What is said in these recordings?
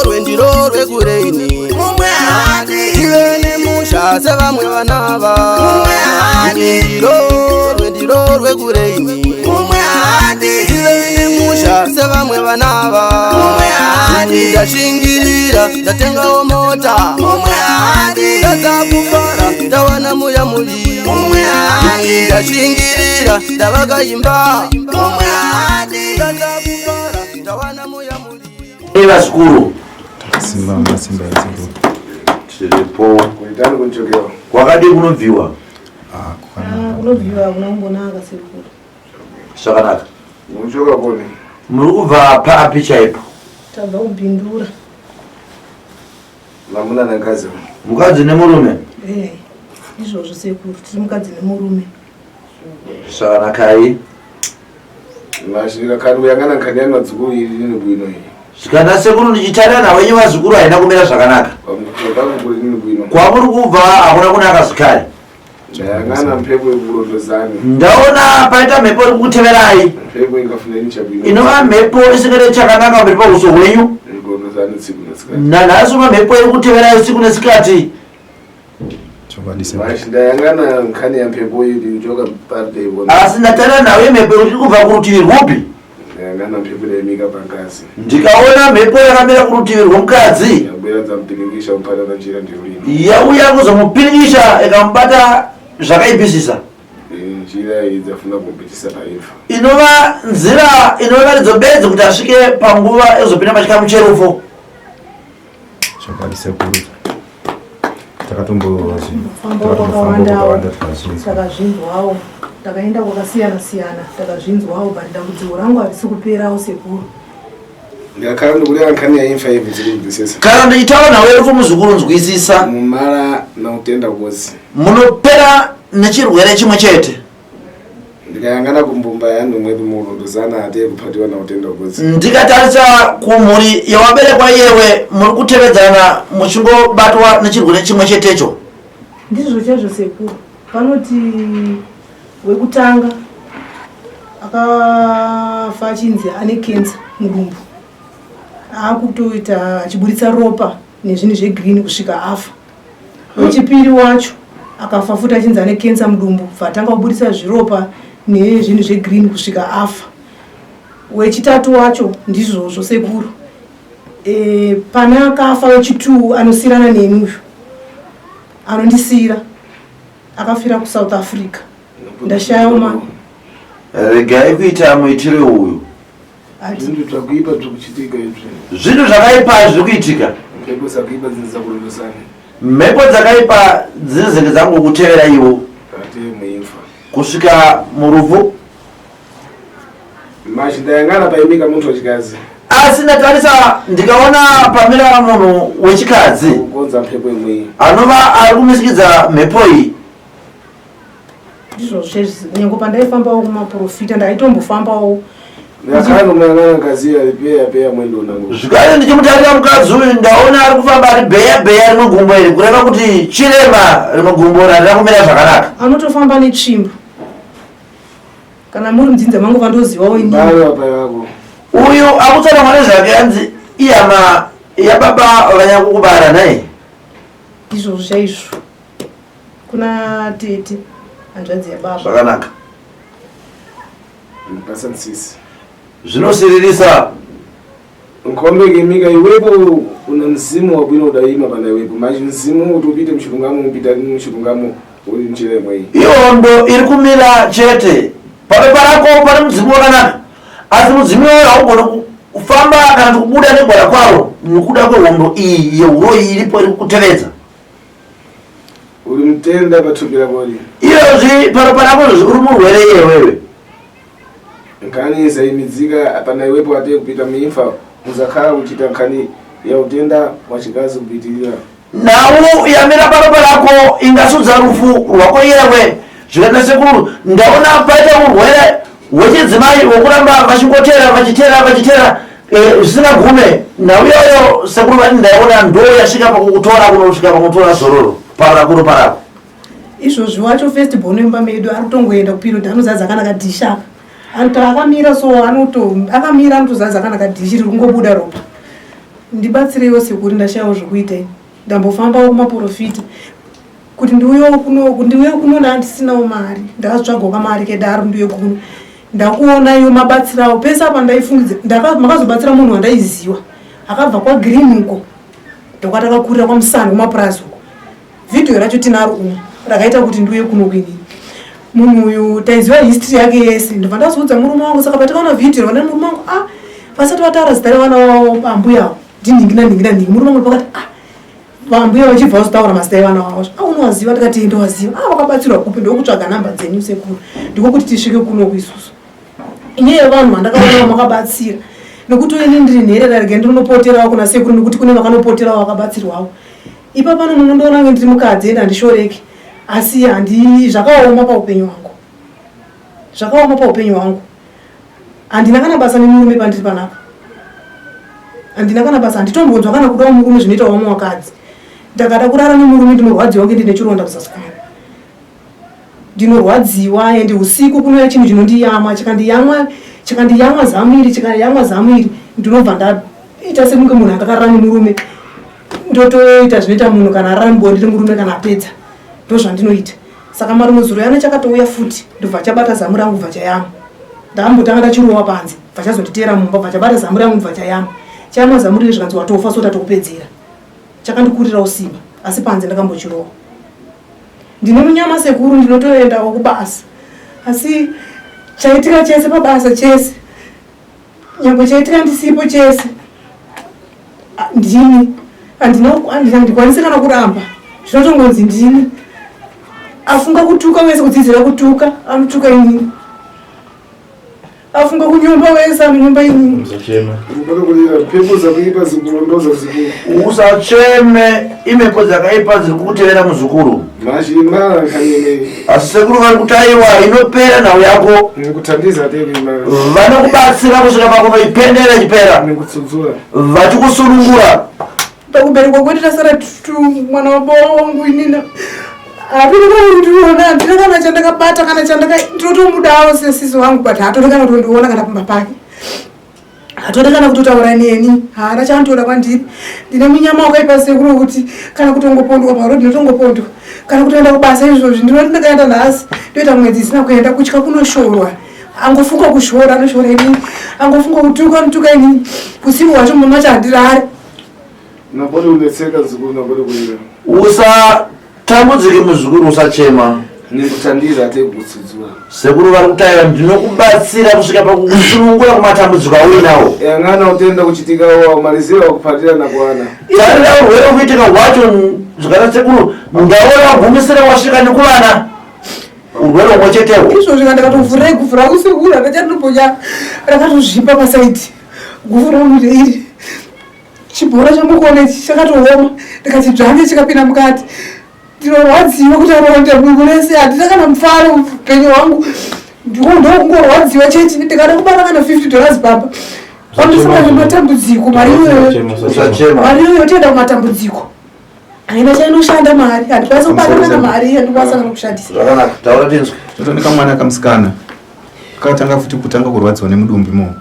Rwendiro rwekureini Mumwe haadi. Ive nemusha sevamwe vanava. Mumwe haadi. Ndiro rwendiro rwekureini Mumwe haadi. Ive nemusha sevamwe vanava. Mumwe haadi. Ndashingirira, ndatengawo mota. Mumwe haadi. Ndadza kufara, ndawana muya muli. Mumwe haadi. Ndashingirira, ndavaka imba. Mumwe haadi. Ndadza kufara, ndawana muya muli. Vazukuru. Simba masimba edzikuru. Tiripo. Kuitani kunchokewa. Kwakadii kunobviwa? Ah, kwakanaka. Kunobviwa kunombonaka, sekuru. Zvakanaka. Muchoka koni. Muri kubva papi chaipo? Tabva kuBindura. Mamuna nakazi. Mukadzi nemurume? Eh, izvozvo sekuru, tiri mukadzi nemurume. Zvakanakai. Mashira kani uyangana kani yana dzukuru iri nini bwino iyi. Zvikana sekuru, ndichitarira nhau yenyu vazukuru, haina kumira zvakanaka. Kwamuchoka kuri nini bwino. Kwamuri kubva hakuna kunaka zvekare. Ndayangana mpepo yekurondozani. Ndaona paita mhepo iri kukuteverai. Mpepo ingafuna ini chabwino. Inova mhepo isingade chakanaka pamberi pauso hwenyu. Kurondozani tsiku nesikati. Nanhasi uno mhepo iri kuteverai usiku nesikati. Chokwadi sekuru. Mashi ndayangana nkani ya mpepo iri njoka party ibona. Asi ndatarira nhau yemhepo iri kubva kurutivi rwupi? Ndayangana mpepo yaimika pangazi. Ndikaona mhepo yakamira kurutivi rwomukadzi. Yabwera dzampiringisha mupatana njira ndiyo ino. Yauya kuzomupiringisha, ikamubata zvakaipisisa. Njira iyi dzafuna kumpitisa paimfa. Inova nzira inovaridzo bedzi kuti asvike panguva yekuzopinda pachikamu cherufu. Chokwadi sekuru. Takatombozvi. Famba Takatombofamba kwakawandawo. kwakawanda tikazvinzwa. Takazvinzwawo, takaenda kwakasiyana siyana, takazvinzwawo, but dambudziko rangu harisi kuperawo, sekuru. Ndakakhala ndikulera nkhani ya imfa ivi dziri kubvisisa. Kana ndichitaura nhau yerufu, muzukuru, nzwisisa. Mumara nautenda kozi. Munopera nechirwere chimwe chete. Ndikayangana kumbumba yanu mwedu murondozana ate kupatiwa nautenda kozi. Ndikatarisa kumhuri yawaberekwa iyewe, muri kutevedzana muchingobatwa nechirwere chimwe chetecho. Ndizvo chaizvo sekuru. Panoti wekutanga akafa achinzi ane kensa mudumbu, akutoita achiburitsa ropa nezvinhu zvegreen kusvika afa. Wechipiri wacho akafa futi achinzi ane kensa mudumbu, bva atanga kuburitsa zviropa nezvinhu zvegreen kusvika afa. Wechitatu wacho ndizvozvo sekuru. Pane akafa wechi2 anosiyana neni uyu, anondisiyira, akafira kuSouth Africa. Ndashayawo ma Regai kuita muitiro uyu. Ati Zvinhu zvakuipa zviri kuchitika izvi. Zvinhu zvakaipa zviri kuitika. Mhepo dzakuipa dzinza kurondozana. Mhepo dzakaipa dzinozenge dzangokutevera iwo ate muimfa kusvika murufu. Mashi ndayangana paimika munthu wachikazi. Asi ndatarisa, ndikaona pamira munhu wechikadzi kukonza mhepo imweyi anova ari kumisikidza mhepo iyi. Ndizvozvo chaizvo. Nyange pandaifambawo kumaprofita, ndaitombofambawo. Ndakhala nomuyangana ngazi yalipeya peya mwendo nangu. Zvikare ndichimutarira mukadzi uyu, ndaona ari kufamba ari bheya bheya rimwe gumbo iri, kureva kuti chirema rimwe gumbo rarina kumira zvakanaka. Anotofamba netsvimbo. Kana muri mudzinza mangu vandozivawo inini. Bayo apa yako. Uyu akutsanangwa nezvake anzi ihama yababa vanyakukubara nai? Ndizvozvo chaizvo, kuna tete, hanzvadzi yababa. Zvakanaka. Ndipasa nsisi. Zvinosiririsa. Nkhombe ikimika iwepo una mzimu wabwino udayima pana iwepo machi mzimu kuti upite mchilungamo, upita mchilungamo uri njira imweyi. Ihondo iri kumira chete. Papepa rako pane mudzimu wakanaka, asi mudzimu iwoyo haugoni kufamba kana kuti kubuda negwara kwaro nokuda kwehondo iyi yeuroyi iripo iri kukutevedza. Uri mutenda pathupi rakori. Iyozvi paropa rako izvozvi uri murwere iyewewe. Nkhani isayimidzika pana iwepo ate kupita muimfa muzakhala kuchita nkhani ya utenda wachikazi kupitirira. Nhau yamira paropa rako ingasudza rufu rwako iyewe. Zvikaita sekuru, ndaona paita urwere hwechidzimai hwokuramba vachingotera, vachitera, vachitera zvisingagume. Nhau iyoyo sekuru vati ndaiona ndo yasvika pakukutora kunosvika pakutora zororo parako ropa rako. Izvozvi wacho first born wemba medu ari kutongoenda kuperiod, anozadza kana kadhishi aka. Anoto akamira so, anoto akamira, anotozadza kana kadhishi riri kungobuda ropa. Ndibatsireiwo sekuru, ndashayawo zvokuita ini. Ndambofambawo kumaporofita kuti ndiuyewo kuno, ndiuye kuno ndandisinawo mari, ndakatsvagawo kamari kedaro ndiuye kuno. Ndakuona iyo mabatsirawo pese apa ndaifungidzira makazobatsira munhu wandaiziwa akabva kwaGreen uko, ndokwatakakurira kwaMusani kumapurazi uko. Vhidhiyo racho tinaro umu rakaita kuti ndiuye kuno kuinini. Munhu uyu taiziva history yake yese, ndobva ndazoudza murume wangu. Saka patikaona vhidhiyo vana murume wangu, ah, vasati vataura zita revana vavo, ambuyawo ndinhingi nanhingi nanhingi, murume wangu pakati, ah, vambuya vachibva vazotaura mazita evana vavo, ah, unowaziva? Ndikati ndowaziva. Ah, vakabatsirwa kupi? Ndokutsvaga namba dzenyu sekuru, ndiko kuti tisvike kunoku isusu. Inyaya yevanhu vandakaona vamakabatsira, nekuti ini ndiri nherera, rega ndinonopoterawo kuna sekuru, nekuti kune vakanopoterawo vakabatsirwawo. Ipapano munondoona kunge ndiri mukadzi ende handishoreki, asi handi zvakaoma paupenyu hwangu, zvakaoma paupenyu hwangu. Handina kana basa nemurume pandiri panapa, handina kana basa, handitombonzwa kana kudawo murume zvinoita vamwe vakadzi. Ndakada kurara nemurume ndinorwadziwa kunge ndine chironda kuzasi kwangu, ndinorwadziwa. Ende usiku kunouya chinhu chinondiyamwa, chikandiyamwa, chikandiyamwa zamu iri, chikayamwa zamu iri, ndinobva ndaita sekunge munhu angakarara nemurume. Ndotoita zvinoita munhu kana arara mubonde nemurume kana apedza, ndozvandinoita. Saka marimuzuro yana chakatouya futi, ndobva chabata zamu rangu, bva chayamwa. Ndambotanga ndachirowa panze, bva chazonditeera mumba, bva chabata zamu rangu, bva chayamwa, chayamwa zamu riri, zvikanzi watofa, so tatokupedzera. Chakandikurirawo simba, asi panze ndakambochirowa. Ndine munyama sekuru, ndinotoendawo kubasa, asi chaitika chese pabasa chese, nyangwe chaitika ndisipo chese, ndini. Handikwanisi kana kuramba, zvinotongonzi ndini. Afunga kutuka wese, kudzidzira kutuka anotuka inini, afunga kunyomba wese anonyomba inini. Usachema. Ukada kulira mhepo dzakaipa zikulondoza zikulu. Usacheme, imhepo dzakaipa dziri kukutevera muzukuru. Mashimara kanyene. Asi sekuru vari kutaiwa, inopera nhau yako. Nikuthandiza tete mara. Vanokubatsira kusvika pakunoipendera ichipera. Nikutsudzura. Vachikusunungura. Pakuberekwa kwedu tasara tu, mwana wababa wangu inina hatodi kana kundiona, handina kana chandakabata kana chandaka. Ndinotomudawo sesisi wangu, but hatodi kana kutondiona kana pamba pake, hatodi kana kutotaura neni, haana chaanotoda kwandiri. Ndine munyama wakaipa sekuru wekuti kana kutongopondwa parodi ndinotongopondwa, kana kutoenda kubasa izvozvi ndinoti ndakaenda nhasi ndoita mwedzi isina kuenda, kutya kunoshorwa. Angofunga kushora anoshora inini, angofunga kutuka anotuka inini. Usiku hwacho mama chandirari. Nabode unetseka zikulu, nabode kulira. Usatambudzike muzukuru, usachema. Nikuthandiza tete kutsudzura. Sekuru vari kutaura, ndinokubatsira kusvika pakukusunungura kumatambudziko auinawo. Yang'ana utenda kuchitika wa malizira wakuphatira na kuana. Tarira urwere kuitika hwacho, zvikata sekuru ndaona wagumisira wasvika nekuvana urwere humwe chetewo. Izvozvi kana ndakatovhurai guvhu rangu sekuru, handachandinoponya, rakatozvimba pasaidi guvhu rangu reiri. Chibhora chamukuona ichi chakatooma, ndikachidzvanya chikapinda mukati. Ndinorwadziwa kuti aronda dumbu rese, handina kana mufaro upenyu hwangu, ndiko ndokungorwadziwa chete. Ndikada kubata kana $50 baba, pandifunga zvematambudziko, mari iyoyo. Usachema. Mari iyoyo toenda kumatambudziko, haina chainoshanda mari, handikwanisi kubata kana mari, handikwanisa kana kushandisa. Zvakanaka, taura tinzwe. Totonika mwana kamusikana kakatanga futi kutanga kurwadziwa nemudumbu imomo,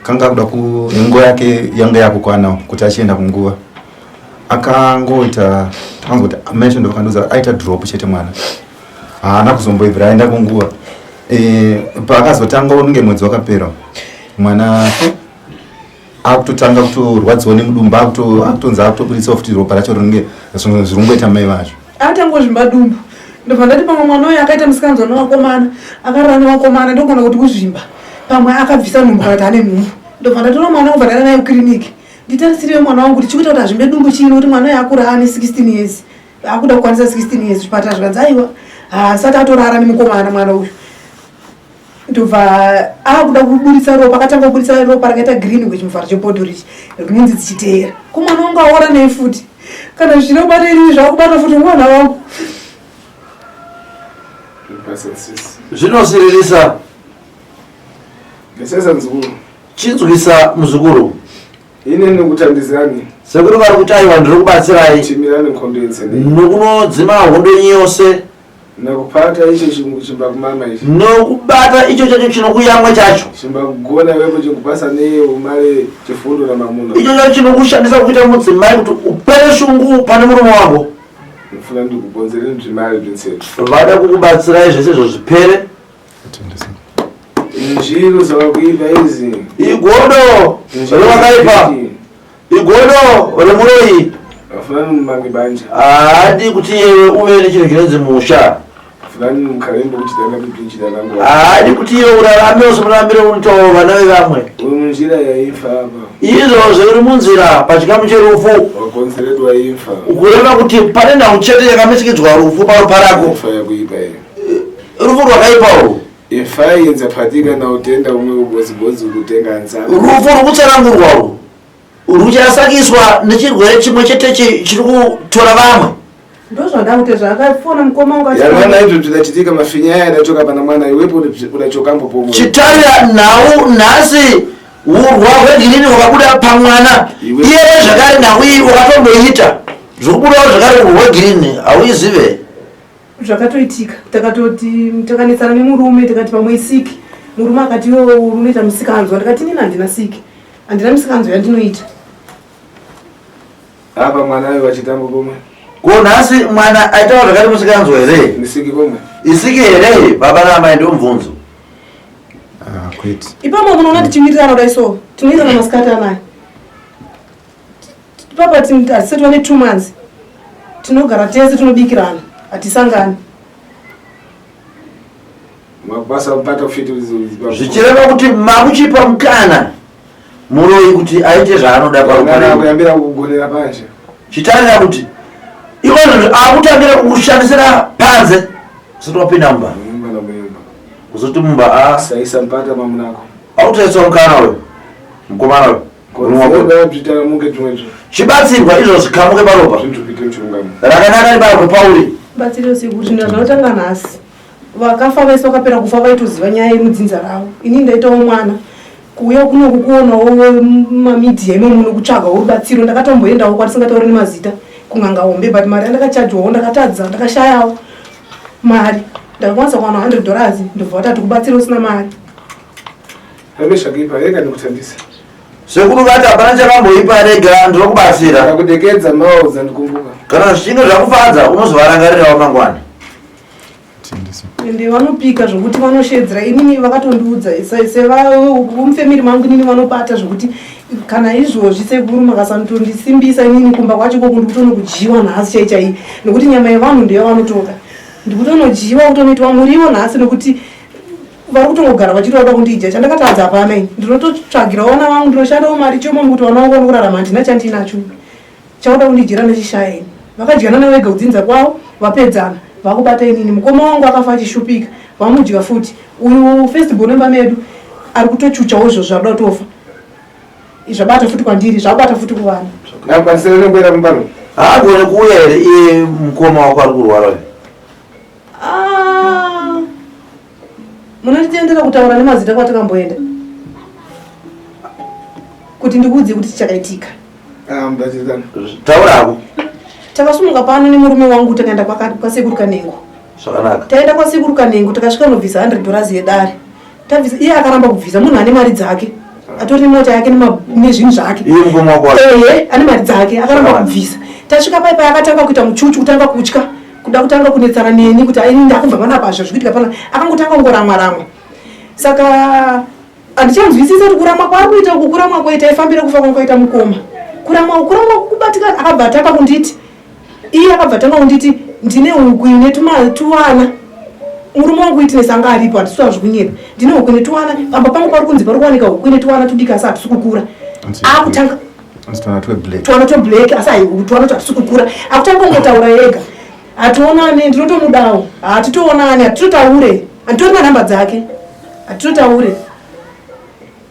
kanga kuda ku nguva yake yanga yakukwana kuti achienda kunguva, akangoita takanzwa kuti amai ndovakandoza aita drop chete, mwana haana kuzomboibvira aenda kunguva. Paakazotanga unenge mwedzi wakapera, mwana akutotanga kutorwadziwa nemudumbu, akutonzi akutoburitsawo futi ropa racho rinenge zviringoita mai vacho. Atangozvimba dumbu, ndobva ndati pamwe mwana uyu akaita musikanzwa nevakomana, akarara nevakomana, ndogona kuti kuzvimba, pamwe akabvisa nhumbu kana kuti ane nhumbu. Ndobva ndatora mwana, kubva ndaenda naye kukiriniki, nditarisiriwe mwana wangu kuti chikuita kuti azvimbe dumbu chii, nokuti mwana uyu akura, ane 16 years, akuda kukwanisa 16 years. Zvipatara zvikanzi aiwa, haasati atorara nemukomana mwana uyu. Ndobva akuda kuburitsa ropa, akatanga kuburitsa ropa rakaita green kwechimuvharo chebhodhoro ichi, rinonzi dzichiteera ko mwana wangu aora nei futi, kana zvichirobata ini zvakubata futi mwana wangu. Basa sisi. Zvinosiririsa. Ngesesa nzukuru. Chinzwisa muzukuru. Ine nikuthandizani. Sekuru vari kuti aiwa, ndiri kubatsirai. Timirani nkhondo yensene. Nokunodzima hondo yenyu yose. Nakupata icho chimbakumama ichi. Nokubata icho chacho chinokuyamwa chacho. Chimbakugona iwepo chikupasa neye umale chifundo na mamuna. Icho chacho chinokushandisa kuita mudzimai kuti upere shungu pane murume wako. Ndifuna ndikuponzere zvimari zvitsetu. Vada kukubatsirai zvese izvo zvipere. Njiru zvakakuipa izi. Igodo rewakaipa. Igodo remuroyi. Afunani mumange banja. Haadi kuti iyewe uve nechinhu chinonzi musha. Afunani mukarembo kuchidana kupinchidana nguva. Haadi kuti iwe urarame usimuramire unoitawo vana vevamwe. Uri munjira yaimfa apa. Izvozvo uri munzira pachikamu cherufu. Wakonzeredwa imfa. Kureva kuti pane nhau chete yakamisikidzwa rufu paropa rako. Imfa yakuipa iyo. Rufu rwakaipa urwu. Imfa yenzapatika na utenda umwe ubozibodzi ukutenga nzara. Rufu rwukutsanangurwa urwu ruchasakiswa nechirwere chimwe chete chiri kutora vamwe. Ndozvada kuti zvakafona mukoma wangu achiti- Yamwana izvo zvidachitika mafinya aya adachoka pana mwana iwepo udachokambo pomwe. Chitarira nhau nhasi urwa hwegirini hwakabuda pamwana iyeye zvakare nhau iyi wakatomboita zvekubudawo zvakare urwa hwegirini hauizive. Zvakatoitika takatoti takanetsana nemurume tikati pamwe isiki murume akati iwe unoita musikanzwa ndikati inini handina siki handina misikanzwa yandinoita. Apa mwana ayo vachitambo pomwe. Ko nhasi mwana aitawo zvakati musikanzwa here? Isiki pomwe. Isiki here baba naamai ndomubvunzo. Ah, kwete. Ipapo munoona tichiwirirana kudai so tinowirirana masikati anaya. Papa hatisati vane 2 months tinogara tese tinobikirana hatisangani. Mabasa kupata fiti zvichireva kuti makuchipa mukana muroyi kuti aite zvaanoda parupareko. Kuyambira kugonera panje. Chitarira kuti ikozvo akutangira kukushandisira panze usati wapinda mumba. Kuzoti mumba a saisa mpata mamunako. Autoiswa mukana uyo. Mukomana uyo. Chibatsirwa izvo zvikamuke paropa. Rakanaka ribarwe pauri. Batsiro sekuru zvinhu zvanotanga nhasi. Vakafa vese vakapera kufa vaitoziva nyaya yemudzinza ravo. Ini ndaitawo mwana. Kuuya kunoku kuonawo mamidia imomo nokutsvagawo rubatsiro. Ndakatomboendawo kwatisingatauri nemazita kun'anga hombe but mari yandakachajwawo ndakatadza ndakashayawo mari. Ndakakwanisa kuwana 100 dollars ndobva vatati kubatsira usina mari. Habe zvakaipa rega ndikutambise. Sekuru vati hapana chakamboipa rega ndinokubatsira. Ndakudekedza maudza ndikumbuka. Kana zvichinge zvakufadza unozovarangarirawo mangwana. Ende vanopika zvokuti vanoshedzera inini vakatondiudza sevamufemiri mangu inini vanobata zvokuti kana izvozvi sekuru makasandondisimbisa inini kumba kwacho koko ndikutonokudyiwa nhasi chai chai nokuti nyama yevanhu ndeyavanotoda ndikutonodyiwa kutonoitwa muriwo nhasi nokuti vari kutongogara vachiti vada kundidya chandakatadza hapana ini ndinototsvagirawo vana vangu ndinoshandawo mari chomo kuti vana vangu vanokurarama handina chandinacho chauda kundidyira ndechishaya ini vakadyana navega kudzinza kwavo vapedzana vakubata inini mukoma wangu akafa achishupika vamudya futi uyu first born wemba medu ari kutochuchawo izvo zvakuda kutofa zvabata futi kwandiri zvabata futi kuvana Nakwanisira nekuenda mumba no. Haagone kuuya here iye mukoma wako ari kurwara uyu? Ah, munonditendera kutaura nemazita kwatakamboenda kuti ndikuudze kuti chichakaitika. Ah, mubatizana. Taura hako. Takasumuka pano nemurume wangu takaenda kwasekuru Kanengo. Zvakanaka. Taenda kwasekuru Kanengo takasvika nobvisa 100 dollars yedare. Tabvisa iye akaramba kubvisa munhu ane mari dzake. Atori nemota yake nezvinhu zvake. Iye mukoma wako wacho. Ehe, ane mari dzake akaramba kubvisa. Tasvika pai pai akatanga kuita muchuchu kutanga kutya kuda kutanga kunetsana neni kuti aini ndakubva panapa zvo zvikuitika pana akangotanga kungoramwa ramwa. Saka handichanzwisisa kuti kuramwa kwaari kuita uku kuramwa kwei taifambira kufa kwangu kwaita mukoma kuramwa kuramwa kubatikana akabva atanga kunditi iye akabva atanga kunditi ndine huku ine tuwana murume wangu witness anga aripo hatisi kutaura zvekunyepa ndine huku ine tuwana pamba pangu pari kunzi pari kuwanika huku ine tuwana tudiki asi hatisi kukura akutanga tuwana tweblack asi haihuku tuwana hatisi kukura akutanga kungotaura ega hationane ndinotomudawo hatitoonane hatitotaure handitori manhamba dzake hatitotaure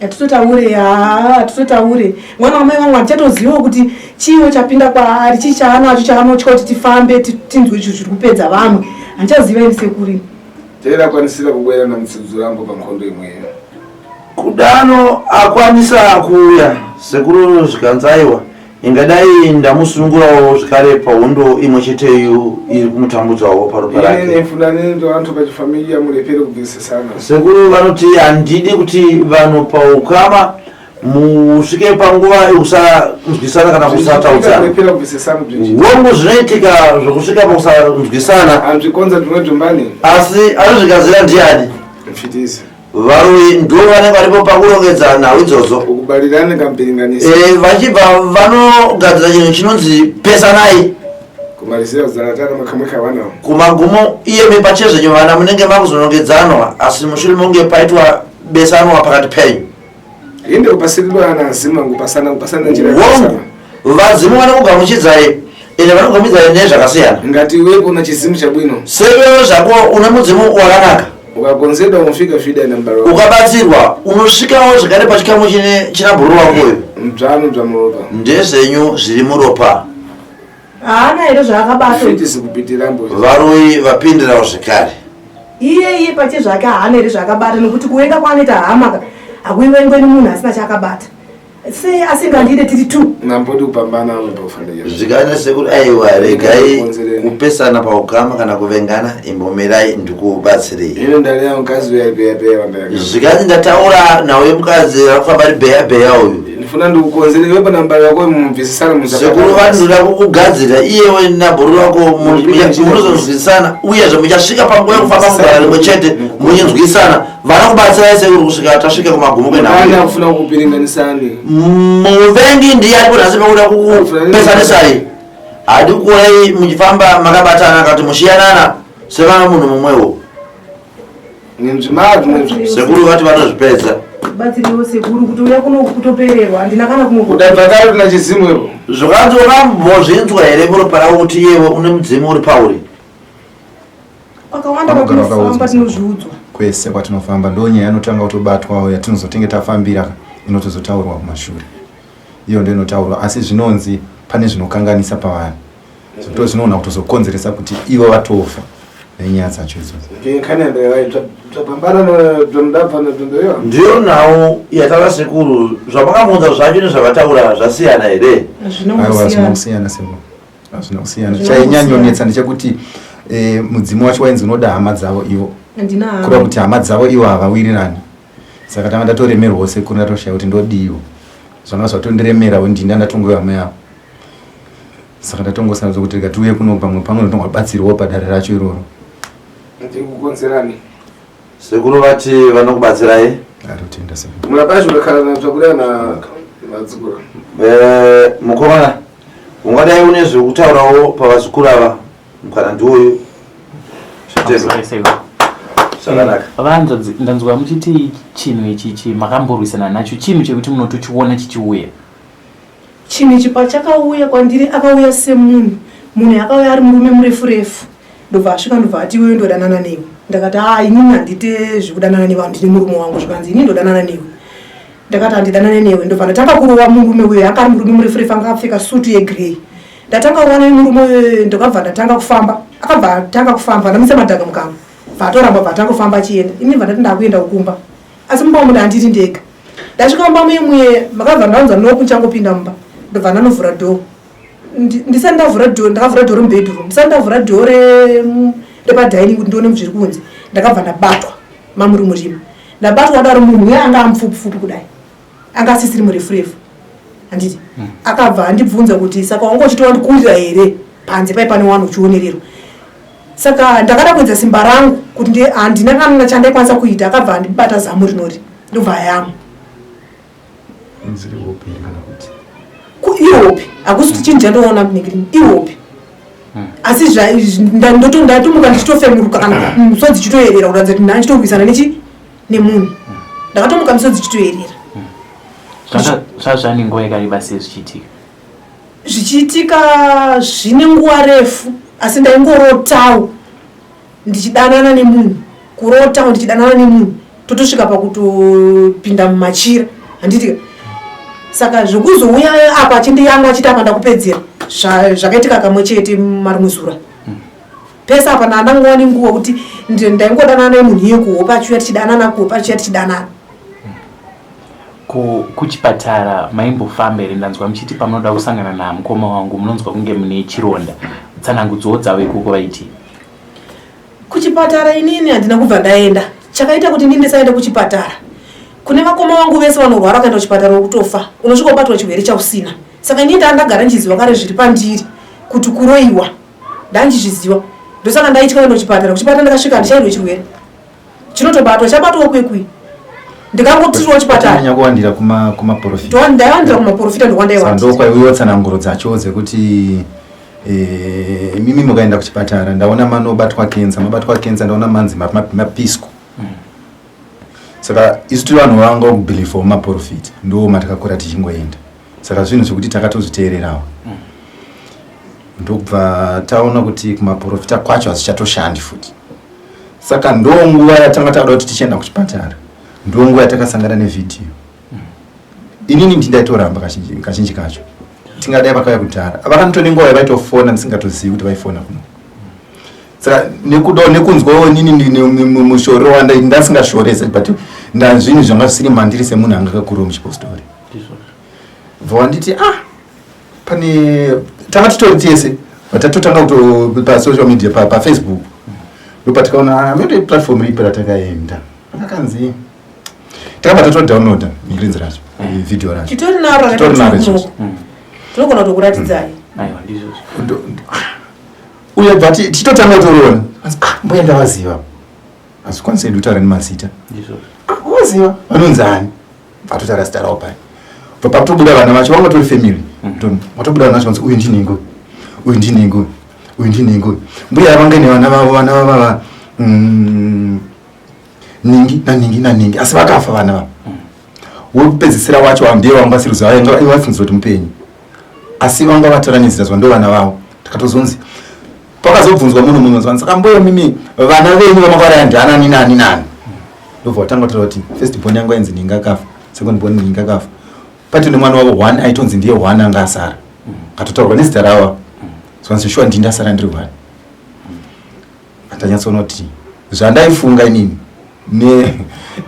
hatitotaure haa hatitotaure mwana wamai vangu handichatozivawo kuti chiiwo chapinda kwaari chii chaanacho chaanotya kuti tifambe tinzwe izvo zviri kupedza vamwe handichaziva ini sekuri Taira akwanisira kubwera na mutsidzu rambo pankhondo imweyo. Kudano akwanisa kuuya sekuru zvikanzi aiwa Ingadai ndamusunungurawo zvekare pahondo imwe cheteyo iri kumutambudzawo paropa Ine rake. nefuna nendo antu pachifamilia mulepere kubvisisana. Sekuru vanoti handidi kuti vanhu paukama musvike panguva yekusanzwisana kana kusataudzana. Mulepere kubvisisana bzvichi. Hongu zvinoitika zvokusvika pakusanzwisana, Anzvikonza tumwe dzumbani. asi anozvigadzira ndiani? Mfitisi. Varoyi ndo vanenge varipo pakurongedza nhau idzodzo. Ukubalirane kampiringanisa. Vachibva vanogadzira chinhu chinonzi pesanai. Kumalizira kuzaratana makamwe kawanawo. Kumagumo iyemi pachezvenyu vana munenge makuzonongedzanwa, asi mushure monge paitwa besanwa pakati penyu. Inde kupasirirwa ana azima kupasana kupasana njira Hongu, yakasana. vadzimu vanokugamuchidzai ende vanokugamuchidzai nezvakasiyana. Ngati iwepo una chizimu chabwino. Sewewe zvako une mudzimu wakanaka, Ukakonzedwa unofika fida na mbalo. ukabatsirwa unosvikawo zvekare pachikamu chine china bhuru wako uyu. Mdzvano dzvamuropa. Ndezvenyu zviri muropa. Haana here zvaakabata? Mfitisi kupitirambo. Varoyi vapindirawo zvekare. Iye iye pache zvake haana here zvaakabata? Nokuti kuvenga kwaanoita hama ka hakuivengwe nemunhu asina chaakabata. Sei asingandide tiri two? Nambodi kupambana pakufanira. Zvikane sekuru, aiwa regai kupesana paukama kana kuvengana, imbomirai ndikubatsirei. Ino ndari yangu kazi uya beya beya wandaka. Zvikanzi ndataura nhau yemukadzi akufamba ari beya beya uyu. Ndifuna ndikukonzere iwe pana mbalo yako mubvisisana Sekuru vanoda kukugadzira iyewe nabhuru wako munozonzwisana, uyezve muchasvika panguva yekufamba mugara rimwe chete muchinzwisana. Vanokubatsirai sekuru kusvika tasvika kumagumo Ana kwenhau. kufuna kukupiringanisani. Muvengi ndiye ari kunhasi pakuda kukupesanisai. Hadi kuonai muchifamba makabatana kati mushiyanana sevana munhu mumwewo. Nenzvima zvimwe. Sekuru vati vanozvipedza. Batsiriwo sekuru, kuti uya kuno kutopererwa, handina kana kumwe. Kudabva kare tuna chizimu ipo. Zvakanzi wakambozvinzwa here muropa rako kuti iyewe une mudzimu uri pauri? Kwakawanda Vanogara kwatinofamba vakaudzwa. tinozviudzwa. Kwese kwatinofamba ndo nyaya inotanga kutobatwawo yatinozotenge tafambira inotozotaurwa kumashure. Iyo ndo inotaurwa, asi zvinonzi pane zvinokanganisa pavanhu ndo zvinoona kutozokonzeresa kuti ivo vatofa nenyaya dzacho idzodzo. Nkhani yandarai zvapambana zvamudabva nadzvondoyo. Ndiyo nhau yataura sekuru, zvamakamuudza zvacho nezvavataura zvasiyana here? Hazvina Aiwa, hazvina kusiyana. kusiyana sekuru, hazvina kusiyana. Hazvina Chainyanyonetsa ndechekuti mudzimu wacho wainzi unoda hama dzavo ivo, Handina kureva hama. kuti hama dzavo ivo havawirirani. Saka tanga ndatoremerwawo sekuru, ndatoshaya kuti ndodiwo, zvanga zvatondiremerawo ndinda ndatongoyo hama yavo. Saka ndatongosana kuti rega tiuye kuno pamwe pamwe ndotongobatsirwawo padare racho iroro. Ndikukonzerani. Sekuru vati vanokubatsirai. Arotenda sekuru. Murapacho unokhala natsvakuda na vadzukuru. Mukomana, ungadai une zvekutaurawo pavazukuru ava, mukana ndiwoyu. Zvitendo. Sorry, sekuru. Zvakanaka. Vanzvadzi, ndanzwa muchiti chinhu ichi chi makamborwisana nacho, chinhu chekuti munotochiona chichiuya. Chinhu ichi pachakauya kwandiri akauya semunhu. Munhu akauya ari murume murefu refu. Ndobva asvika ndobva ati iwewe ndodanana newe. Ndakati aa inini handite zvekudanana nevanhu, ndine murume wangu. Zvikanzi inini ndodanana newe. Ndakati handidanane newe. Ndobva ndatanga kurova murume uyo, anga ari murume murefu refu anga akapfeka sutu yegrey. Ndatanga kurova nemurume uyo ndakabva ndatanga kufamba. Akabva atanga kufamba ndamisa madhaka mukanwa. Bva atoramba bva atanga kufamba achienda. Inini bva ndati ndakuenda kukumba. Asi mumba umu ndandiri ndega. Ndasvika mumba muye muye makabva ndaunza noku ndichangopinda mumba. Ndobva ndanovhura door. Ndisati ndavhura door, ndakavhura door remubedroom. Ndisati ndavhura door repadining kuti ndione zviri kunze. Ndakabva ndabatwa mamuri murima. Ndabatwa kudaro munhu uya anga amupfupi-pfupi kudai. Anga asisiri murefu refu. Handiti? Akabva andibvunza kuti saka wanga uchitowandikurira here panze pai pane wanhu uchionererwa. Saka ndakada kuedza simba rangu kuti handina kana chandaikwanisa kuita. Akabva andibata zamu rinori ndobva ayamwa. Inziri hope here kana kuti? Ihope, hakusi kuti chinhu chandoona negreen, ihope. Asi ndatomuka ndichitofemuruka kana misodzi ichitoerera kuratidza kuti ndandichitorwisana nemunhu. Ndakatomuka misodzi ichitoerera. Zvazvane nguva yakareba sei zvichiitika? Zvichiitika zvine nguva refu, asi ndaingorotawo ndichidanana nemunhu, kurotawo ndichidanana nemunhu, totosvika pakutopinda mumachira, handiti? Saka zvekuzouya apa achindiyamwa achiti apa ndakupedzera, zvakaitika kamwe chete marimwe zura. Pese apa ndandangowa nenguva kuti ndaingodanana nemunhu iye kuhope achiuya tichidanana, kuhope achiuya tichidanana. Ko kuchipatara maimbofamba here? Ndanzwa muchiti pamunoda kusangana namukoma wangu munonzwa kunge mune chironda. Tsanangudzowo dzavo ikoko vaiti? Kuchipatara inini handina kubva ndaenda. Chakaita kuti inini ndisaende kuchipatara, kune vakoma vangu vese vanorwara vakaenda kuchipatara wokutofa, unosvika ubatwa chirwere chausina. Saka inini ndandagara ndichiziva kare zviri pandiri kuti kuroiwa, ndandichizviziva, ndosaka ndaitya kuenda kuchipatara. Kuchipatara ndakasvika handichairwe chirwere chinotobatwa, chabatwa kwekui ndikangotiriwo chipatara. Nyanya kuwandira kumaprofita. Ndaiwandira kumaprofita, ndokwandaiwandira. Ndokwaiuya tsananguro dzacho dzekuti mimi mukaenda kuchipatara ndaona manobatwa kenza, mabatwa kenza ndaona manzi mapisco. Saka isu tiri vanhu vanga kubhilivha mumaprofita, ndo matakakura tichingoenda, saka zvinhu zvekuti takatozviteererawo. Ndobva taona kuti kumaprofita kwacho hazvichatoshandi futi, saka ndo nguva yatanga takuda kuti tichienda kuchipatara, ndo nguva yatakasangana nevhidhiyo. Inini ndindaitoramba kazhinji kacho, tingadai vakauya kudhara vakanotone nguva yavaitofona ndisingatozivi kuti vaifona kuno. Saka nekudawo nekunzwawo inini mushorero wanda ndasingashorese, but ndazvinhu zvanga zvisiri mandiri semunhu anga akakurawo muchipostori. Bva wanditi ah, pane tanga titori tese vatatotanga kuto pasocial media, paFacebook, ndopatikaona amene platform ripi ratakaenda akakanzi takabva tatodownloada mirinzi racho, video racho. Titori naro. Titori naro izvozvo. Tinogona kutokuratidzai. Aiwa, ndizvozvo. Uye bva tichitotanga kutoriona asi ah, mbuya ndavaziva, hazvikwanisi hedu kutaura nemazita. Ndizvozvo. Ah, waziva vanonzi ani? Vatotaura zita ravo pai, bva pakutobuda vana vacho vanga tori family. Vatobuda vana vacho vanzi uyu ndinhingi, uyu ndinhingi, uyu ndinhingi. Mbuya vanga ine vana vavo, vana vavava ningi naningi naningi, asi vakafa vana vavo. Wekupedzisira wacho ndiye wanga asiri kuziva, vaifungidzira kuti mupenyu, asi vanga vatora nezita zva ndo vana vavo. Takatozonzi pakazobvunzwa munhu mumwe zvanzi, saka mbuya mimi vana venyu vamakaraya ndianani nani nani? Ndobva watanga kutaura kuti first born yangu ainzi ningi akafa, second born ningi akafa, paito nemwana wavo one aitonzi ndiye one anga asara, akatotaurwa nezita ravo. Zvanzi shuwa ndini ndasara ndiri one. Andanyatsoona kuti zvandaifunga inini ne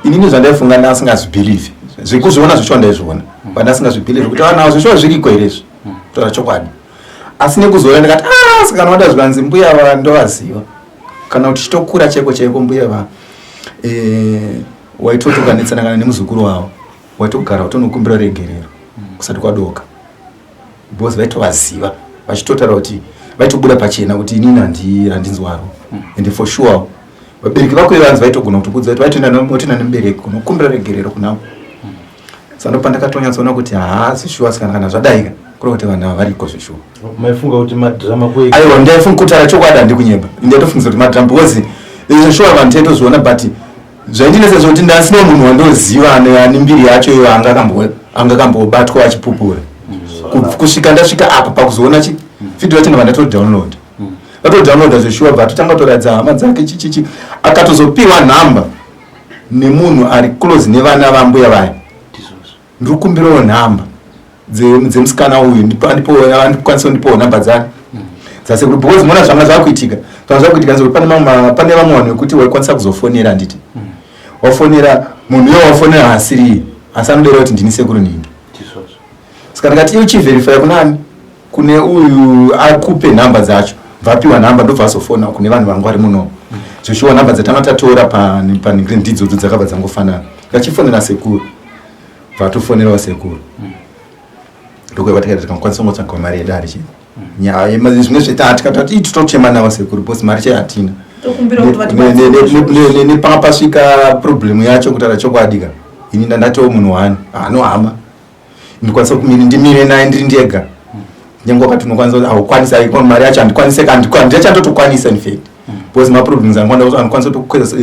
inini zvandaifunga ndasingazvibhilivhi, zvekuzviona zvicho ndaizviona, but ndasingazvibhilivhi kuti vana avo zvishuwa zviriko here izvi, kutaura chokwadi. Asi nekuzoona ndikati ah, saka vanoda zvikanzi mbuya va ndovaziva, kana kuti chitokura chaiko chaiko mbuya va waitoti ukanetsana kana nemuzukuru wavo waitogara utonokumbira regerero kusati kwadoka, because vaitovaziva vachitotaura kuti vaitobuda pachena kuti inini handinzwaro. And for sure vabereki vako ivanzi vaitogona kutokudza kuti vaitoenda votoenda nemubereki kunokumbira regerero kunavo. Saka ndopandakatonyatsoona kuti haasi shuwa, sikana kana zvadaika kuri kuti vanhu ava variko zveshuwa. Maifunga kuti madhirama kwega? Aiwa, ndaifunga, kutaura chokwadi handikunyeba, ndaitofungiza kuti madhirama, because izvo shuwa vanhu taitozviona, but zvaindinetsa zvekuti ndasina munhu wandoziva ane mbiri yacho iyo anga kambobatwa achipupura. Kusvika ndasvika apa pakuzoona chi video yacho, ndabva ndatodownload, vatodownloada zveshuwa, bva atotanga kutoratidza hama dzake chichichi. Akatozopiwa nhamba nemunhu ari close nevana vambuya vaya. Ndizvozvo. Ndiri kukumbirawo nhamba dzemusikana uyu, andikwanisa kundipawo nhamba dzake dzasekuru, because mona zvanga zvakuitika, zvanga zvakuitika nzekuti pane vamwe vanhu vekuti waikwanisa kuzofonera, handiti wafonera munhu iye wafonera haasiriye, asi anodera kuti ndini sekuru ningi. Ndizvozvo. Saka ndikati iwe chiverifya kunani, kune uyu akupe nhamba dzacho. Bvapiwa nhamba, ndobva azofona kune vanhu vangu vari muno. Zveshuwa nhamba dzatanga tatora paningiri ndidzodzo dzakabva dzangofanana. Ndachifonera sekuru, bvatofonerawo sekuru, ndokuva tikaita tikakwanisa kungotsvaga mari yedu ari chii nyaya zvimwe zvete tikatati ii totochema navo sekuru because mari chai hatina. Tokumbira kuti vatibatsire. Nepanga pasvika problem yacho, kutaura chokwadi ka, ini ndandatoo munhu wani ano hama ndikwanisa kumiri ndimire naye ndiri ndega, nyange wakati unokwanisa kuti haukwanisi, aikwa mari yacho handikwanise, handichandotokwanisa in fact, because maproblems angu andikwanisa kutokweza,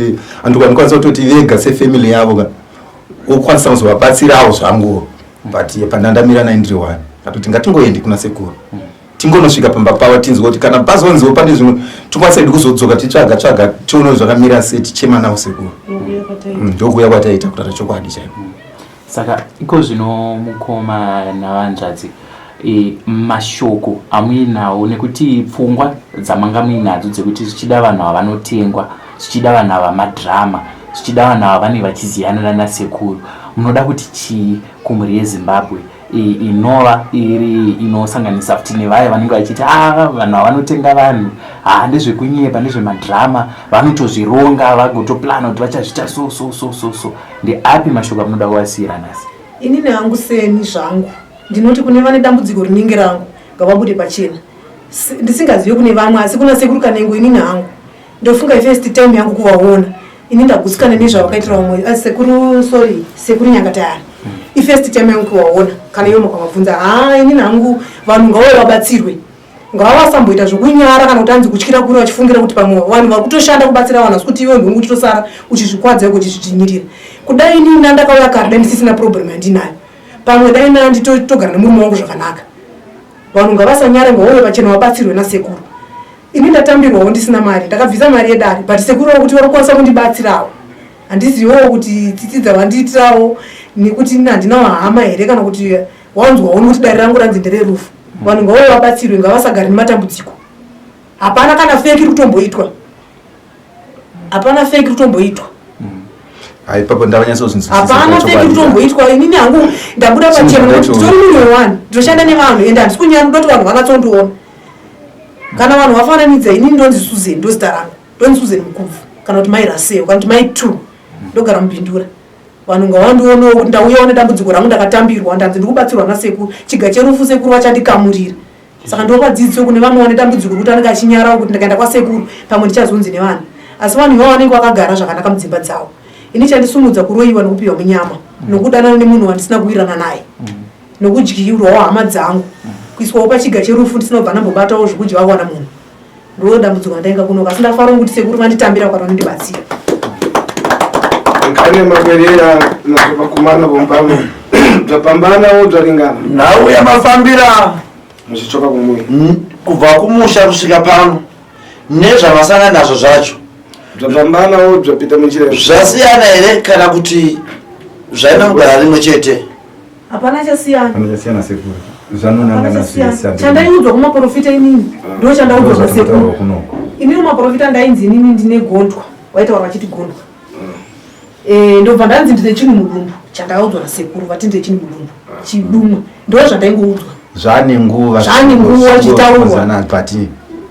andikwanisa kutoti vega sefamily yavo ka okwanisa kuzovabatsirawo zvangu, but pandandamira naye ndiri one, atoti ngatingoendi kuna sekuru, tingonosvika pamba pavo, tinzwe kuti kana pazonziwo pane zvimwe tokwanisa hedu kuzodzoka titsvaga tsvaga tione zvakamira sei, tichema navo sekuru. Ndokuuya kwataita, kutaura chokwadi chaiko. Saka iko zvino mukoma navanzvadzi, mashoko amuinawo, nekuti pfungwa dzamanga muinadzo dzekuti zvichida vanhu ava vanotengwa, zvichida vanhu ava madhirama, zvichida vanhu ava vanenge vachiziyana nasekuru. Munoda kuti chii kumhuri yeZimbabwe inova iri inosanganisa futi nevaya vanenge vachiti a ah, vanhu avanotenga vanhu haa ndezvekunyepa, ndezvemadhirama, vanotozvironga vagotoplana kuti vachazviita so so so so so. Ndeapi mashoko amunoda kuvasiyira nhasi? Inini hangu seni zvangu ndinoti kune vane dambudziko rinenge rangu ngavabude pachena. Ndisingazive kune vamwe, asi kuna Sekuru Kanengo inini hangu ndofunga ifirst time yangu kuvaona. Ini ndagutsikana nezvavakaitira vamwe. Ah, sekuru, sorry, Sekuru Nyangatayani, ifirst time yangu kuvaona. Kana iwo makavabvunza, haa, inini hangu vanhu ngavauye vabatsirwe, ngava vasamboita zvokunyara kana kuti anzi kutyira kuri vachifungira kuti pamwe vanhu vari kutoshanda kubatsira vanhu, asi kuti iwe ndongu uchitosara uchizvikwadza iko uchizvidzvinyirira. Kudai inini ndandakauya kare, dai ndisisina problem yandinayo. Pamwe dai nanditogara nemurume wangu zvakanaka. Vanhu ngavasanyare, ngavauye pachena vabatsirwe nasekuru. Ini ndatambirwawo ndisina mari, ndakabvisa mari yedare, but sekuru kuti vari kukwanisa kundibatsirawo. Handizivewo kuti tsitsi dzavandiitirawo nekuti ini handinawo hama here, kana kuti wanzwawo nekuti dare rangu ranzi ndererufu. Vanhu ngavauye vabatsirwe, ngavasagare nematambudziko. Hapana kana fake iri kutomboitwa, hapana fake iri kutomboitwa. Hai, ipapo ndavanyatsozinzwisisa. Hapana fake iri kutomboitwa. Inini hangu ndabuda pachena nekuti nditori munhu wevanhu, ndinoshanda nevanhu, ende handisi kunyara kudoti vanhu vanatsondiona. Kana vanhu vafananidza, inini ndonzi Susan, ndozita rangu, ndonzi Susan Mukubvu, kana kuti Mai Raseo, kana kuti Mai Two, ndogara muBindura. Vanhu ngavandionewo kuti ndauyawo nedambudziko rangu, ndakatambirwa, ndanzi ndiri kubatsirwa nasekuru chiga cherufu, sekuru vachandikamurira. Saka ndopa dzidziso kune vamwe vane dambudziko rekuti anenge achinyarawo kuti ndikaenda kwasekuru pamwe ndichazonzi nevanhu, asi vanhu ivavo vanenge vakagara zvakanaka mudzimba dzavo. Ini chandisumudza kuroyiwa nokupiwa munyama, nokudanana nemunhu wandisina kuwirirana naye, nokudyiurwawo hama dzangu, kuiswawo pachiga cherufu ndisina kubva ndambobatawo zvokudya vawana munhu. Ndo dambudziko randainga kunoka, asi ndafara kuti sekuru vanditambira kana vanondibatsira. Nkhani makwerera nazvo vompamo bzvapambana bzvaringana. Nhau yamafambira muchitsvoka kumuya kubva kumusha kusvika pano nezvamasangana nazvo zvacho bzvapambanawo bzvapita munjira zvasiyana here, kana kuti zvaina kugara rimwe chete? Hapana chasiyana. Panachasiyana sekuru, zvanonangana zvese. Chandaiudzwa kumaprofita inini ndo chandaudzwa Ndozvatinotaurwa nasekuru. Kunoko Inini maprofita ndainzi inini ndine gondwa, vaitaura vachiti gondwa. Eh, ndobva ndanzi ndine chinhu mudumbu. Chandaudzwa nasekuru, vati ndine chinhu mudumbu chidumwa, ndo zvandaingoudzwa. Zvane nguva. Zvane nguva zvichitaurwa. But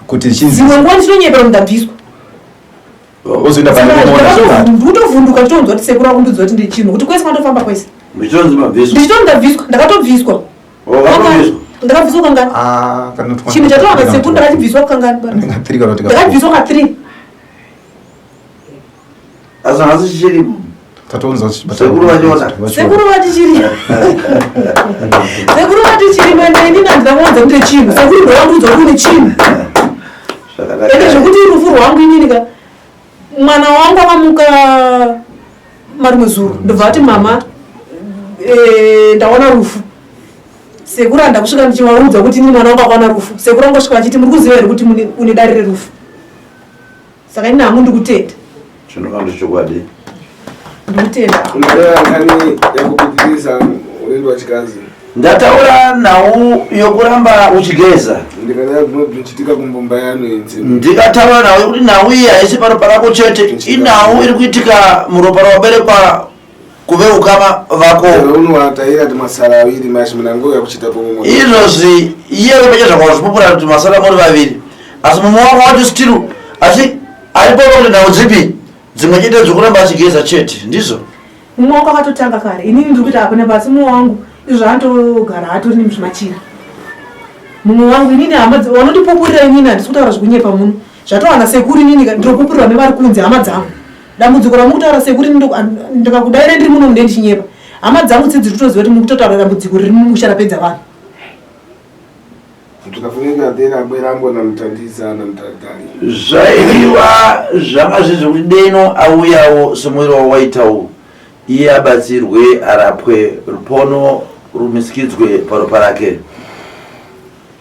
kuti chinzi Dzimwe nguva ndinonyepera kuti ndabviswa. Ozoenda pane kuona zvakati. Ndikutovhunduka ndichitonzwa kuti sekuru akundiudza kuti ndine chinhu, kuti kwese kwandofamba kwese Muchitonzi mabviswa? Ndichitoti ndabviswa, ndakatobviswa. Wakatobviswa? Ndakabviswa kangani? Ah, kana kuti Chinhu chataura nasekuru, ndakachibviswa kangani? Three kana kuti Ndakabviswa ka 3. Asi nhasi chichiripo? Tatonzwa. Sekuru vachiona? Sekuru vati chiri, sekuru vati chiri mende. Inini handina kuwanza kuti chinhu, sekuru ndowandiudza kuti une chinhu. Ende zvekuti rufu rwangu inini ka, mwana wangu akamuka marimwe zuro, ndobva ati, "Mama, ndaona rufu." Sekuru handa kusvika ndichivaudza kuti inini mwana wangu akaona rufu. Sekuru angosvika vachiti, "Muri kuziva here kuti une dare rerufu?" Saka inini hangu ndikutenda. Zvinova chokwadi. Ndikutenda. Unoreva nkhani yakupitirisa ulendo wachikazi. Ndataura nhau yokuramba uchigeza. Ndikanaya zvinochitika kumbumba yano idzi. Ndikataura nhau yokuti nhau iyi haisi paropa rako chete, inhau iri kuitika muropa rwaberekwa kuve ukama vako. Unowataira ti masara aviri mashi munango yakuchita pomwe. Izvozvi iyewe pachezvakwa zvipupura kuti masara muri vaviri, asi mumwe wako wati still asi aripo kuti nhau dzipi dzimwe chete dzokuramba achigeza chete, ndizvo? Mumwe wangu akatotanga kare, inini ndiri kuita apo nepo, asi mumwe wangu izvo anotogara atori nemuzvimachira mumwe wangu. Inini hama vanondipupurira, inini handisi kutaura zvekunyepa muno. Zvatowana sekuru, inini ndinopupurirwa nevari kunze, hama dzangu. Dambudziko ramukutaura sekuru, ini ndikakudaira ndiri muno munde ndichinyepa, hama dzangu tsi dziri kutoziva kuti mukutotaura dambudziko riri mumusha rapedza vanhu. Tikafunga tena bwerambo namutandisa namutalitali. Zvaidiwa zvanga zviri zvekuti deno auyawo semwero wawaitawo iye, abatsirwe, arapwe, rupono rumisikidzwe paropa rake.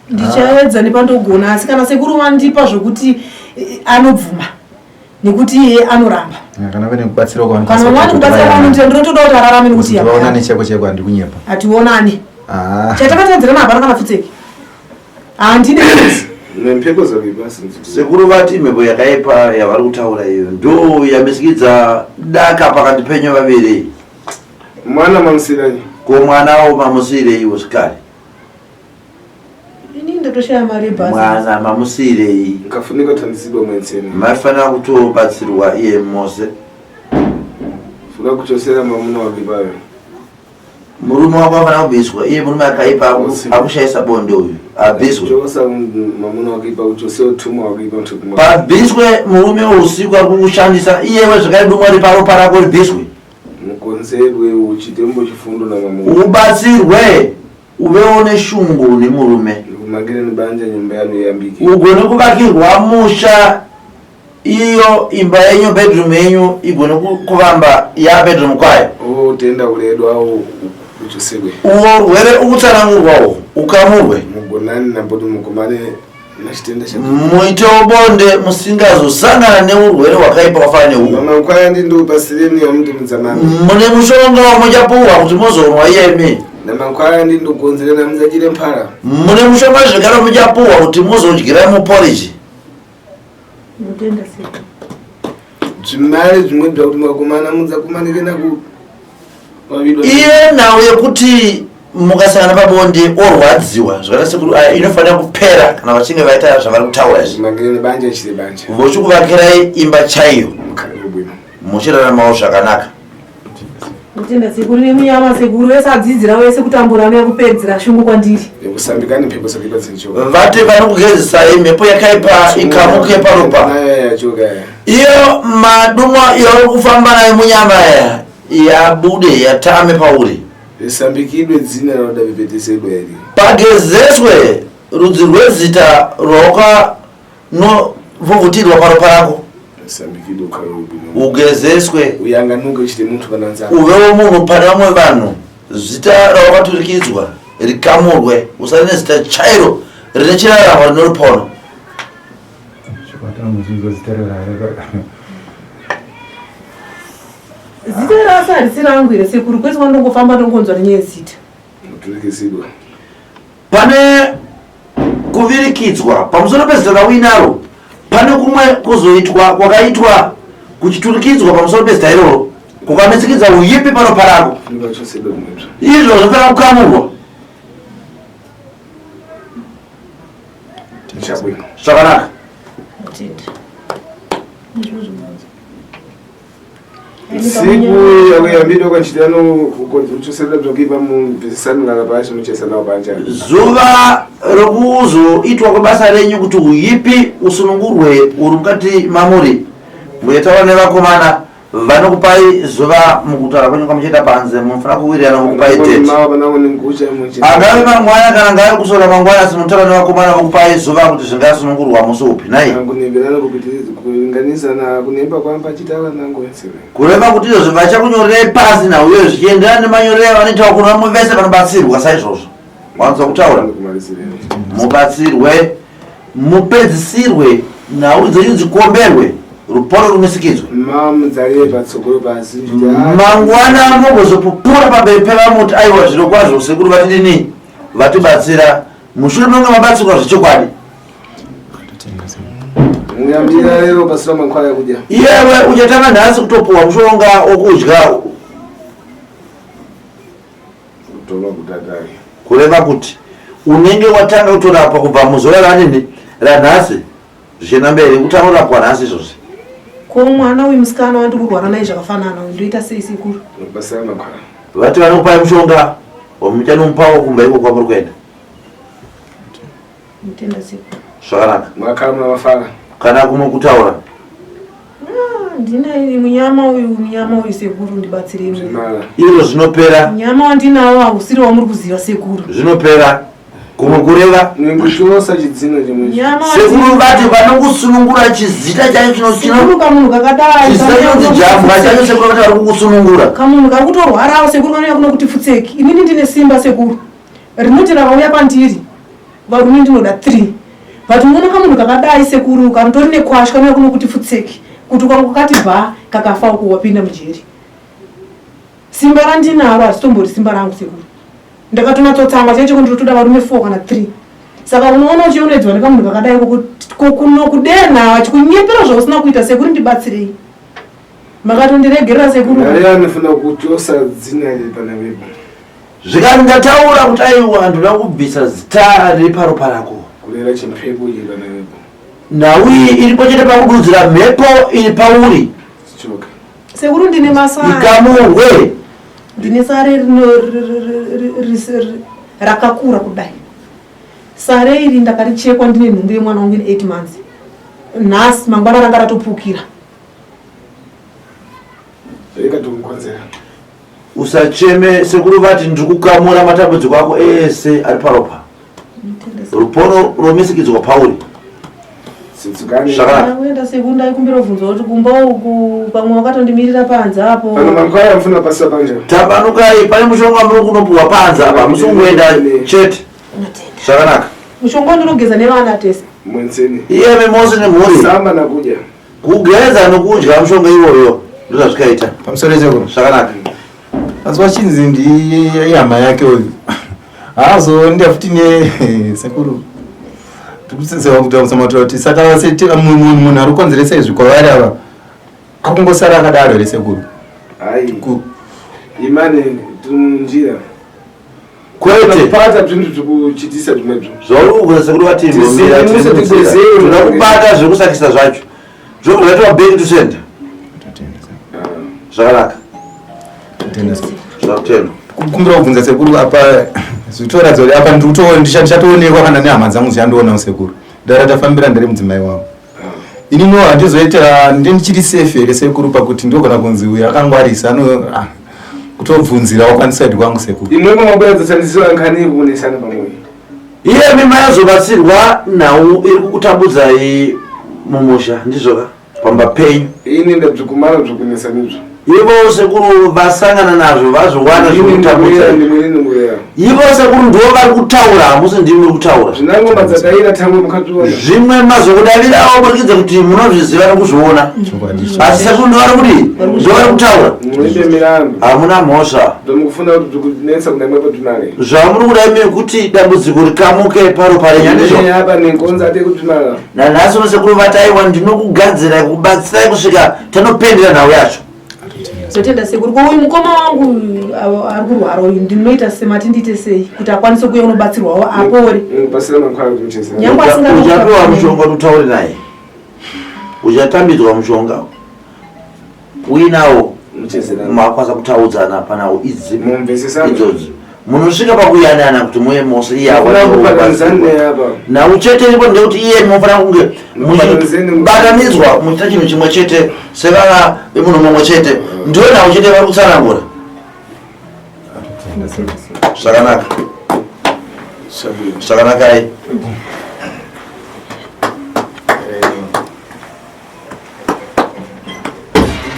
Ndichaedza nepandogona, asi kana sekuru vandipa zvokuti anobvuma, nekuti iye anoramba. Kana vane kubatsira Kana vane kubatsira kwanoita, ndinotoda kuti ararame nekuti vaonane cheko cheko, handi kunyepa. Hationani. Ah. Chatakatadzirana hapana kana pfutseki, handine futi. Nempheko zakibasi. Sekuru vati mhepo yakaipa yavari kutaura iyo ndo yamisikidza daka pakati penyu vaviri. Mwana mamusiiranyi? Ko mwanawo mamusiireiwo zvikare? Ini ndatoshaya mari yebhazi. Mwana mamusiirei? Nkafunika kuthandizidwa mwenseni. Maifanira kutobatsirwa iye mose. Fuka kuchosera mwamuna wake payo. Murume wako afanira kubviswa iye murume akaipa akushaisa bonde uyu abviswe. Chosa mwamuna wake ipa kuchosera utumwa wake ipa mtu kumwa. Pabviswe murume usiku ari kukushandisa iyewe zvakare dumwa riparopa rako ribviswe. Mukonzerwe uchitembo chifundo na mwamuna. Ubatsirwe uvewo neshungu nemurume. Ndikumangire nibanja nyumba yanu iyambike. Ugone kuvakirwa musha iyo imba yenyu bedroom yenyu igone kuvamba ya bedroom kwayo. Oh, tenda uledwa au uchosedwe. Uwo urwere ukutsanangurwa uhu ukamurwe. Mugonani namboti mukomane nachitenda cha. Muitewo bonde musingazosangana neurwere hwakaipa hwakafanana neuhu. Mama kwaya ndi ndopasireni yamuti mudzamami. Mune mushonga wamuchapuwa kuti muzonwa iyemi. Namankwaya ndi ndogonzerana mudzachire mphala. Mune mushonga zvekare muchapuwa kuti muzodyira muporiji. Ndotenda sekuru. Zvimari zvimwe zvakuti mukakumana mudzakumanike naku vavidwa. Iye nhau yekuti mukasangana pabonde orwadziwa zvakaita sekuru aya inofanira kupera kana vachinge vaita zvavari kutaura izvi. Mangire nebanja chire banja. Vochikuvakirai imba chaiyo. Mukhalire bwino. Muchiraramawo zvakanaka. Ndotenda sekuru nemunyama sekuru vese adzidzira wese kutambura anouya kupedzera shungu kwandiri. Nekusambikani mhepo dzakaipa dzinchoka. Vati vanokugezesai mhepo yakaipa ikamuke paropa. Nayo yachoka ya. Iyo madumwa yauri kufamba nayo munyama aya yabude yatame pauri. Risambikidwe dzina rauda vipetisedwa iri. Pagezeswe rudzi rwezita rwaukanovhuvhutirwa paropa rako. Risambikidwe ukhale ubwino. Ugezeswe. Uyanganuke uchite muntu kana nzara. Uvewo munhu pane vamwe vanhu. Zita rawakaturikidzwa rikamurwe usare nezita chairo rine chiraramo rine rupono. Zita rasi harisi rangu here sekuru kwese kwandongofamba ndongonzwa nenyaya yezita. Muturikizidwa. Pane kuvirikidzwa pamusoro pezita rauinaro pane kumwe kuzoitwa kwakaitwa kuchiturikidzwa pamusoro pezita iroro kukamitsikidza uipi pano parako. Izvo zvinofanira kukamurwa. Zvakanaka. Siku yakuyambidwa kwachitano kuchoserera bzokuipa mubvisisani pashi muchesanawo banja. Zuva rokuzoitwa kwebasa renyu kuti uipi usunungurwe uri mukati mamuri muchataura nevakomana vanokupai zuva mukutaura kwenyu kwamuchaita panze munofanira kuwirirana vokupai date. Angave mangwana kana ngave kusora mangwana asi munotaura nevakomana vokupai zuva kuti zvingasunungurwa musi upi nhai? Kureva kuti izvozvo vachakunyorerai pasi nhau iyoyo zvichienderana nemanyorero avanoitawo kuno vamwe vese vanobatsirwa saizvozvo. Wanzwa kutaura? Mubatsirwe mupedzisirwe nhau dzenyu dzikomberwe ruporo rumisikidzwe. Mangwana mugozopupura pamberi pevamwe kuti aiwa zvirokwazvo sekuru vatidini vatibatsira mushure mekunge mabatsirwa zvechokwadi. Muyambira lero pasina mankhwala yakudya. Iyewe uchatanga nhasi kutopuwa mushonga wokudya. Kutonwa kutatai. Kureva kuti unenge watanga kutorapwa kubva muzuva ranini ranhasi zvichienda mberi kutanga kurapwa nhasi izvozvi. Ko mwana uyu musikana wandiri kurwara naye zvakafanana uyu ndoita sei sekuru? Pasina mankhwala. Vati vanokupai mushonga wamuchanomupawo kumba iko kwamuri kuenda. Ndotenda sekuru. Zvakanaka. Makhala muna mafara. Kana kumwe kutaura. Ah, ndina ini munyama uyu munyama uyu sekuru ndibatsirei. Zvimala. Izvo zvinopera. Munyama wandinawo hausiri wamuri kuziva sekuru. Zvinopera. Kumwe kureva. Nenguchosa chidzino chimwe. Munyama Sekuru vati vanokusunungura chizita chacho chino chino. Sekuru kamunhu kakadai. Chizita chinonzi jambwa chacho sekuru vati vari kukusunungura. Kamunhu kari kutorwarawo sekuru kanouya kuno kuti pfutseki. Inini ndine simba sekuru. Rinoti rakauya pandiri. Varume ndinoda 3 but unoona kamunhu kakadai sekuru kanotori nekwashu kanouya kuno kuti futseki kuti ukangokati bha kakafa uko wapinda mujeri. Simba randinaro haritombori simba rangu sekuru. Ndakatonatsotsangwa chaicho ndinotoda varume 4 kana 3. Saka unoona uchionedzwa nekamunhu kakadai kokuno kudenha achikunyepera zvausina kuita sekuru ndibatsirei. Makatondiregerera sekuru. Ndare anofuna kuchosa dzina iri pana wepo. Zvikati ndataura kuti aiwa ndoda kubvisa zita riri paropa rako. Kurera chimpepo ichi pana wepo. Nhau iyi iripo chete pakududzira mhepo iri pauri. Chichoka. Sekuru ndine masare. Ikamurwe. Ndine sare rino rakakura kudai. Sare iri ndakarichekwa ndine nhumbu yemwana wangu ine 8 months. Nhasi mangwana ranga ratopukira. Rikatomukonzera. Usacheme sekuru vati ndiri kukamura matambudziko ako ese ari paropa. Rupono romisikidzwa pauri. Zvakanaka. Ndakuenda sekuru ndaikumbira kubvunza kuti kumba uku pamwe wakatondimirira panze apo. Pano mankwaya mfuna pasisa panja. Tambanukai pane mushonga muri kunopuwa panze apa musi kungoenda chete. Zvakanaka. Mushonga ndinogeza nevana tese. Mwenzeni. Iyemi mose nemhuri. Samba nakudya. Kugeza nokudya mushonga iwoyo ndozvazvikaita. Pamusoro sekuru. Zvakanaka. Asi wachinzi ndihama yake uyu. Haazonda futi ne sekuru. Tikusesewa kuti musamatura kuti saka sete munhu munhu ari kukonzeresa izvi kwavari ava. Akungosara akadaro here sekuru? Hai. Imane tiri munjira. Kwete. Pata zvinhu zvikuchitisa zvimwezvo. Zvauri kugeza sekuru vati imbomira Tisi- tiri munzira. tisi- Toda kubata zvekusakisa zvacho. Zvobva zvaitwa back to center. Zvakanaka. Zvakutendwa. Kukumbira kubvunza sekuru apa zvitoratidza kuti apa ndichatoonekwa kana nehama dzangu dzichandionawo sekuru. Ndara tafambira ndiri mudzimai wavo. Ininiwo handizoita ndichiri safe here sekuru pakuti ndogona kunzi uyu akangwarisa ano kutobvunzirawo kwaniside kwangu sekuru. Imwe mabuya dzashandisiwa nkhani kuonesana pamwe. Iye mima yazobatsirwa nhau iri kukutambudzai mumusha ndizvoka pamba penyu. Ini ndabzikumana bzikunesa nizvo. Ivo sekuru vasangana nazvo vazviwana zvikutambudzai. Ivo sekuru ndivo vari kutaura hamusi ndimi muri kutaura. Zvinangoma dzadaira tangwe mukazviona. Zvimwe mazokudavirawo burikidza kuti munozviziva nekuzviona. Asi sekuru ndivo vari kudii? Ndivo vari kutaura. Muimbe mirambo. Hamuna mhosva. Ndomukufuna kuti bzikunetsa kuna imwe patunale. Zvamuri kuda imi kuti dambudziko rikamuke paro renyu ndizvo. Apa nengonza ate kutunala. Nanhasi uno sekuru vataiwa ndinokugadzira kubatsirai kusvika tanopendera nhau yacho. Ndotenda sekuru. Ko uyu mukoma wangu ari kurwara uyu ndinoita semati ndiite sei kuti akwanise kuuya unobatsirwawo apore. Pasira mankwaya kuti muchese. Nyangwe asingana Uchapiwa mushonga kuti utaure naye. Uchatambidzwa mushonga uinawo makwanisa kutaudzana panhau idzi idzodzi. Munosvika pakuyanana kuti muye mose iye nhau chete iripo ndekuti iye munofanira kunge muchibatanidzwa muchiita chinhu chimwe chete sevana vemunhu mumwe chete. Ndiyo nhau chete vari kutsanangura. Zvakanaka. Zvakanakai.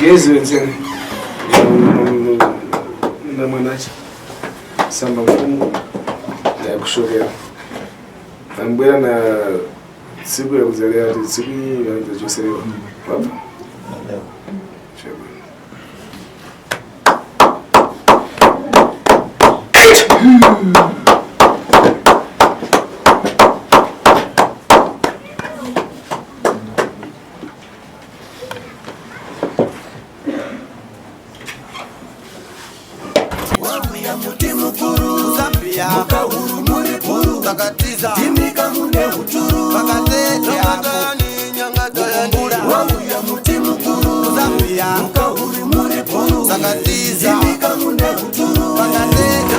Gezi wenzeni. Na mwanacha. Samba mfumu. Ndakushokera. Ambwera na siku ya kuzaliwa ati siku hii yanzochoserewa. Baba. Vakatiza timika mune uturu vakatetea wauya muti mukuru Zambia mukahuri muri bhuru vakatiza timika mune uturu vakatetea.